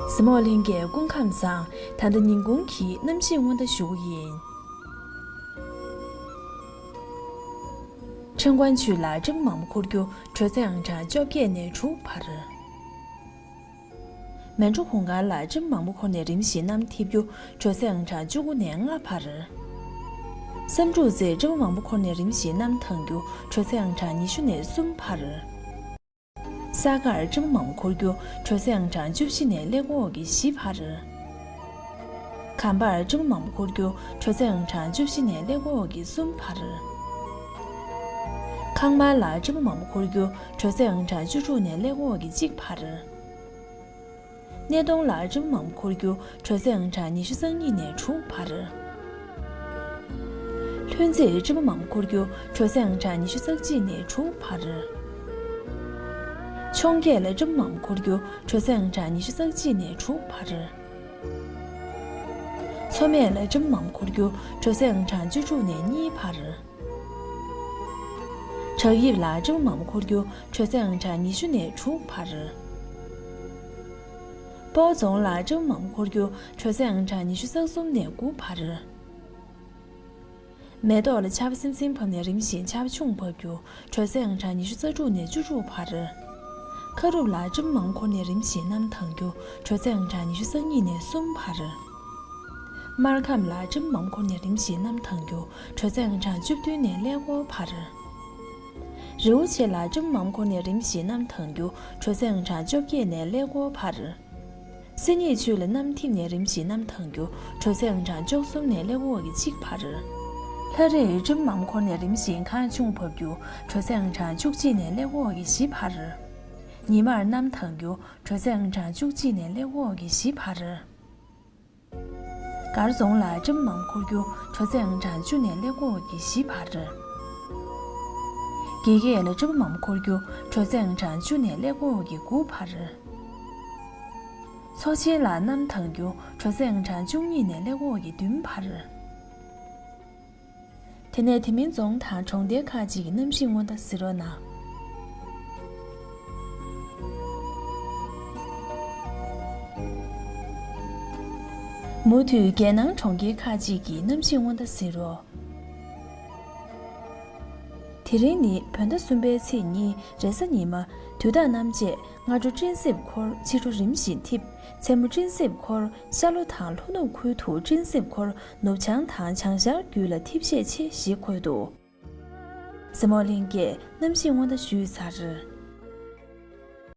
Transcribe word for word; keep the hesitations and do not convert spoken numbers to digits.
གཟིགས་མོ་ལྷན་རྒྱས་སྐུ་ཁམས་བཟང་། ད་ལྟ་ཉིན་གུང་གི་གནམ་གཤིས་སྔོན་བརྡ་ཞུ་གི་ཡིན། ཁྲེང་ཀོན་ཆུས་ལ་སྤྲིན་མང་པོ་འཁོར་རྒྱུ། དྲོད་ཚད་ཨང་གྲངས་བཅོ་བརྒྱད་ནས་དྲུག་བར། མལ་གྲོ་གུང་དཀར་ལ་སྤྲིན་མང་པོ་འཁོར་ནས་རིམ་བཞིན་གནམ་འཐིབས་རྒྱུ། དྲོད་ཚད་ཨང་གྲངས་བཅུ་དགུ་ནས་ལྔ་བར། བསམ་གྲུབ་རྩེར་སྤྲིན་མང་པོ་འཁོར་ནས་རིམ་བཞིན་གནམ་དྭངས་རྒྱུ། དྲོད་ཚད་ཨང་གྲངས་ཉི་ཤུ་ནས་གསུམ་བར། ས་དགར་སྤྲིན་མང་པོ་འཁོར་རྒྱུ། དྲོད་ཚད་ཨང་གྲངས་བཅུ་བཞི་ནས་ཀླད་ཀོར་འོག་གི་བཞི་བར། གམ་པར་སྤྲིན་མང་པོ་འཁོར་རྒྱུ། དྲོད་ཚད་ཨང་གྲངས་བཅུ་བཞི་ནས་ཀླད་ཀོར་འོག་གི་གསུམ་བར། ཁང་དམར་ལ་སྤྲིན་མང་པོ་འཁོར་རྒྱུ། དྲོད་ཚད་ཨང་གྲངས་བཅུ་དྲུག་ནས་ཀླད་ཀོར་འོག་གི་གཅིག་བར། སྣེ་གདོང་ལ་སྤྲིན་མང་པོ་འཁོར་རྒྱུ། དྲོད་ཚད་ཨང་གྲངས་ཉི་ཤུ་རྩ་གཉིས་ནས་དྲུག་བར། ལྷུན་རྩེར་སྤྲིན་མང་པོ་འཁོར་རྒྱུ། དྲོད་ཚད་ཨང་གྲངས་ཉི་ཤུ་རྩ་གཅིག་ནས་དྲུག་བར། འཕྱོངས་རྒྱས་ལ་སྤྲིན་མང་པོ་འཁོར་རྒྱུ། དྲོད་ཚད་ཨང་གྲངས་ཉི་ཤུ་རྩ་གཅིག་ནས་དྲུག་བར། མཚོ་སྨད་ལ་སྤྲིན་མང་པོ་འཁོར་རྒྱུ། དྲོད་ཚད་ཨང་གྲངས་བཅུ་དྲུག་ནས་གཉིས་བར། བྲག་གཡབ་ལ་སྤྲིན་མང་པོ་འཁོར་རྒྱུ། དྲོད་ཚད་ཨང་གྲངས་ཉི་ཤུ་ནས་དྲུག་བར། སྤོ་རྫོང་ལ་སྤྲིན་མང་པོ་འཁོར་རྒྱུ། དྲོད་ཚད་ཨང་གྲངས་ཉི་ཤུ་རྩ་གསུམ་ནས་དགུ་བར། མེ་ཏོག་ལ་ཆར་པ་སིམ་སིམ་བབས་ནས་རིམ་བཞིན་ཆར་པ་ཆུང་བབས་རྒྱུ། དྲོད་ཚད་ཨང་གྲངས་ཉི་ཤུ་རྩ་དྲུག་ནས་བཅུ་དྲུག་བར། ཁ་རུབ་ལ་སྤྲིན་མང་པོ་འཁོར་ནས་རིམ་བཞིན་གནམ་དྭངས་རྒྱུ། དྲོད་ཚད་ཨང་གྲངས་ཉི་ཤུ་རྩ་གཉིས་ནས་གསུམ་བར། སྨར་ཁམས་ལ་སྤྲིན་མང་པོ་འཁོར་ནས་རིམ་བཞིན་གནམ་དྭངས་རྒྱུ། དྲོད་ཚད་ཨང་གྲངས་བཅུ་བདུན་ནས་ཀླད་ཀོར་བར། རི་བོ་ཆེ་ལ་སྤྲིན་མང་པོ་འཁོར་ནས་རིམ་བཞིན་གནམ་དྭངས་རྒྱུ། དྲོད་ཚད་ཨང་གྲངས་བཅོ་བརྒྱད་ནས་ཀླད་ཀོར་བར། སེ་ཉེ་ཆུས་ལ་གནམ་འཐིབས་ནས་རིམ་བཞིན་གནམ་དྭངས་རྒྱུ། དྲོད་ཚད་ཨང་གྲངས་བཅུ་གསུམ་ནས་ཀླད་ཀོར་འོག་གི་གཅིག་བར། ལྷ་རིར་སྤྲིན་མང་པོ་འཁོར་ནས་རིམ་བཞིན་ཁངས་ཆུང་བབས་རྒྱུ། དྲོད་ཚད་ཨང་གྲངས་བཅུ་གཅིག་ནས་ཀླད་ཀོར་འོག་གི་བཞི་བར། ཉི་མར་གནམ་དྭངས་རྒྱུ། དྲོད་ཚད་ཨང་གྲངས་བཅུ་གཅིག་ནས་ཀླད་ཀོར་འོག་གི་བཞི་བར། སྒར་རྫོང་ལ་སྤྲིན་མང་པོ་འཁོར་རྒྱུ། དྲོད་ཚད་ཨང་གྲངས་བཅུ་ནས་ཀླད་ཀོར་འོག་གི་བཞི་བར། དགེ་རྒྱས་ལ་སྤྲིན་མང་པོ་འཁོར་རྒྱུ། དྲོད་ཚད་ཨང་གྲངས་བཅུ་ནས་ཀླད་ཀོར་འོག་གི་དགུ་བར། མཚོ་ཆེན་ལ་གནམ་དྭངས་རྒྱུ། དྲོད་ཚད་ཨང་གྲངས་བཅུ་གཉིས་ནས་ཀླད་ཀོར་འོག་གི་བདུན་བར། དེ་ནས་དེ་མིན་རྫོང་དང་གྲོང་རྡལ་ཁག་ཅིག་གི་གནམ་གཤིས་སྔོན་བརྡ་གཟིགས་རོགས་གནང་། མུ་མཐུད་རྒྱལ་ནང་གྲོང་ཁྱེར་ཁག་ཅིག་གི་གནམ་གཤིས་སྔོན་བརྡ་གཟིགས་རོགས། དེ་རིང་ནི་བོད་ཟླ་གསུམ་པའི་ཚེས་གཉིས་རེས་གཟའ་ཉི་མ། དུས་རྟགས་རྣམ་བཅད། སྔ་དྲོ་སྤྲིན་གསེབ་འཁོར། ཕྱི་དྲོ་རིམ་བཞིན་འཐིབས། མཚན་མོ་སྤྲིན་གསེབ་འཁོར། ཤར་ལྷོ་དང་ལྷོ་ནུབ་ཁུལ་དུ་སྤྲིན་གསེབ་འཁོར། ནུབ་བྱང་དང་བྱང་ཤར་རྒྱུད་ལ་འཐིབས་ཤས་ཆེ་ཞེས་འཁོད་འདུག། གཟིགས་མོ་ལྷན་རྒྱས། གནམ་གཤིས་སྔོན་བརྡ་ཞུས་ཚར།